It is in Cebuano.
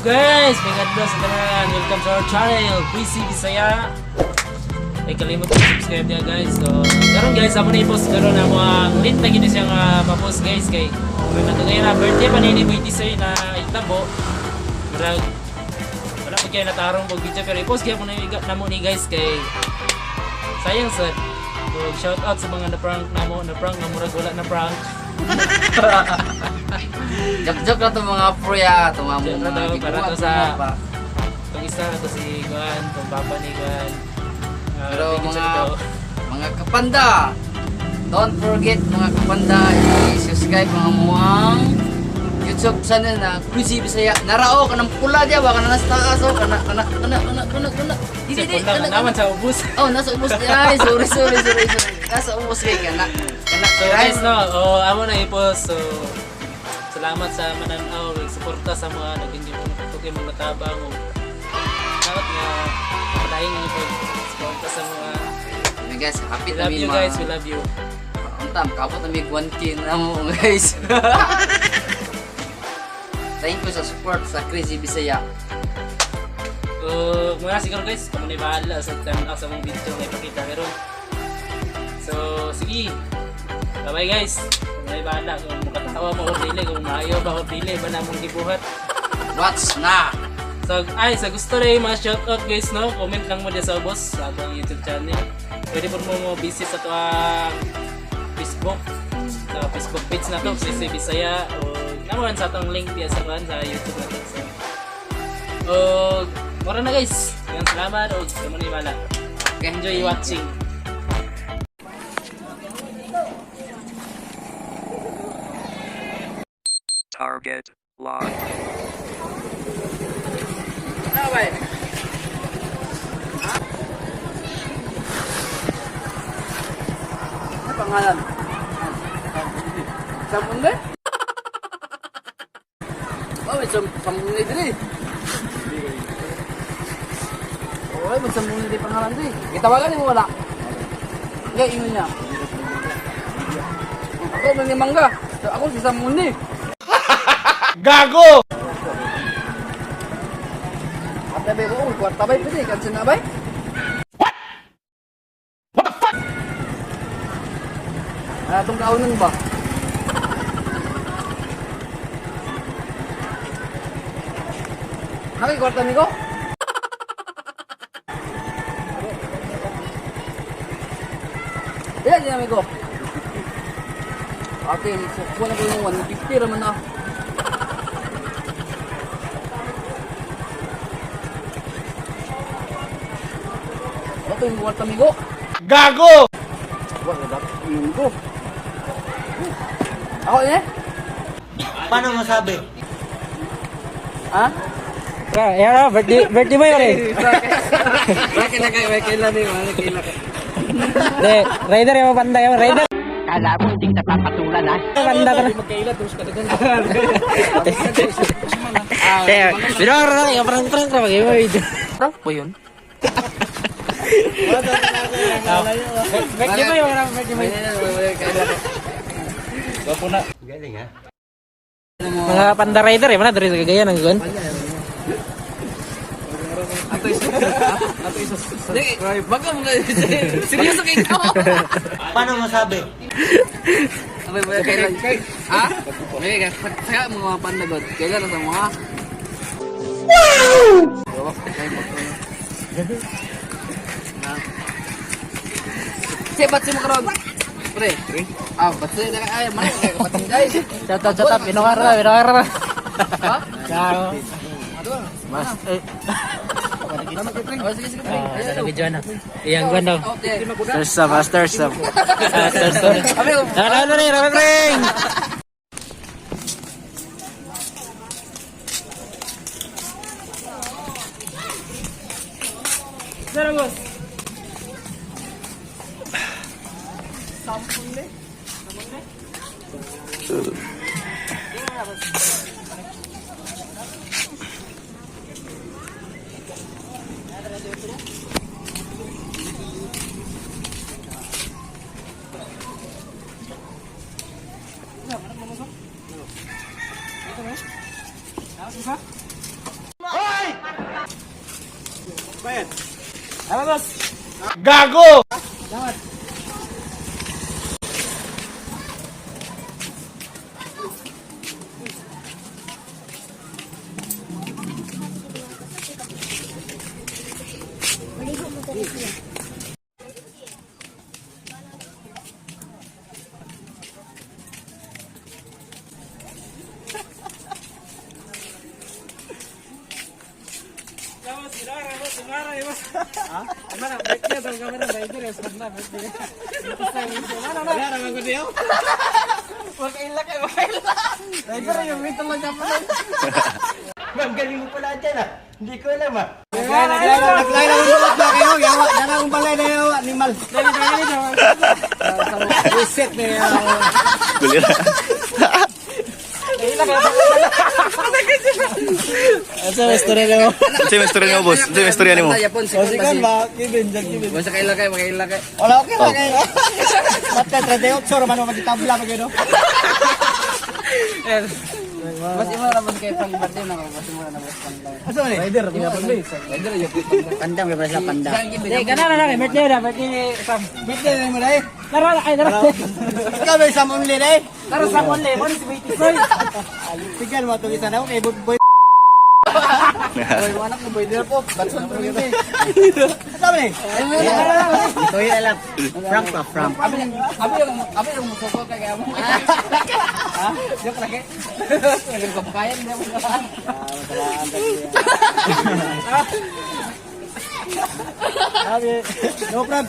Guys? May adlaw sa tanan. Welcome to our channel, Quizzy Bisaya. Ay kalimot ko subscribe niya, guys. So, karon guys, amo na i-post karon amo ang late na gid siya nga pa-post, guys, kay kung natugay na birthday pa ni Boy Tisoy na itabo. Murag wala pa kaya natarong pag video, pero i-post gyud mo na namo ni, guys, kay sayang sad. So, shout out sa mga na-prank namo, na-prank nga murag wala na prank. Joke-joke na itong mga pre, ah. Itong mga Joke na to, para to itong isa na to si Juan, itong papa ni Juan. Ah, Pero thank you sa ito. mga kapanda, don't forget, mga kapanda, i-subscribe mga muang YouTube channel na Crazy Bisaya. Narao ka ng pula diya ba kana nasa taas oh kana kana kana kana kana kana. Di Kasi di di pula kana naman sa ubos. Oh, nasa ubos di ay. Sorry, sorry, sorry, sorry. Nasa ubos kay kana. Kana. So guys, no, oh, amo na i-post. So, salamat sa mananaw, suporta sa mga naging tukay mga tabang. O, dapat nga, padayon niyo pag suporta sa mga. Kami, guys, happy We love kami you guys, we love you. Untam, kabot na mig 1K na mo, guys. Thank you sa support sa Crazy Bisaya. So, muna siguro guys, kamo na bahala sa tanaw sa mong video nga ipakita karon. So, sige. Bye-bye, guys. Kamo na bahala kung makatawa mo o dili, kung maayo ba o dili ba na mong gibuhat. What's na? So, ay, sa gusto rin mga shoutout, guys, no? Comment lang mo dyan sa ubos sa atong YouTube channel. Pwede po mo mo visit sa tuang Facebook, sa Facebook page na to, Crazy Bisaya, o naman sa atong link diya sa kuan sa YouTube na to. So, o, mura na, guys. Yan, salamat o kamo ni bala. Okay. Enjoy watching. Target locked. Ano ba? Ano pangalan? Samunde? Oh, may samunde diri. Oh, may samunde diri pangalan diri. Gitawagan mo wala? Hindi, ingon niya. Ako man mangga. So, ako si Samunde. Gago! Ate bay ko, kwarta bay pwede, kansin na bay. What? What the fuck? Ah, itong kaunan ba? Nakikwarta ni ko? Ilan din namin ko? Ate, kuha na ko yung 150 raman na. Ito yung kwarta migo. Gago! Wala dapat yun ko. Ako eh? Paano masabi? Ha? Yeah, birthday, birthday mo yun eh. Bakit na kayo? Kailan eh? Kailan ka? De, rider yung panda yung rider. Kala mo hindi kita papatulan ha? Panda ka na. Pero parang parang parang parang video. Prank po yun? Birthday mo yun, birthday mo yun. Galing ha? Mga panda rider eh, mana dari sa Cagayan ang gawin. Ato isa. Ato isa. Subscribe. Baka mga seryoso kayo ka. Paano masabi? Abay, wala kailan. Ha? May kaya mga pandagot. Kailan na sa mga? Wow! Si batsi mo karon. Pre. Ah, batsi na ay man kay batsi guys. Shout out, shout out, inokara, inokara. Ha? Ciao. Mas, eh, Oh, sige sige pre. ah, sa video na. Iyang gwan daw. Okay. Thirst up, ah, thirst up. Ah, thirst up. Abi, Ano, ano rin, ano rin? Sarangos. Bayad. Tama, boss. Gago! Ma'am, galing mo pala dyan ah. Hindi ko alam ah. Naglay lang ang na kayo, yawa. Darang balay na yawa, animal. Reset na yawa. Asa restaurant mo? Unsa may istorya nimo, boss? Unsa may istorya nimo? Yapon, sikon Sikan ba? ba? Kevin, dyan Kevin. Basta kaila kay, makaila kay. Wala, okay lang kayo. Mata, 38 raman mo magitabla pa kayo. Mas imo ra man kay pang birthday na mas imo ra na boss panda. Asa man eh? Rider, mga pamilya. Rider yapon panda. Pandam, kaya pala sila pandam. Hindi, gana na lang eh. Birthday na, birthday ni Sam. Birthday na mo na eh. Tara, ay, tara. Ikaw ba isang only na eh? Tara sa only, mo ni si Baiti Soy. Tignan mo itong isa na ako kay Boy. Boy, mo anak mo boy dir po. Batson po yun eh. Asa man eh? Ito yun alam. Frank pa, Frank. Abi abi yung abi yung musuko kay kaya mo. Ha? Joke lang kay. Naging kabukayan mo. No problem.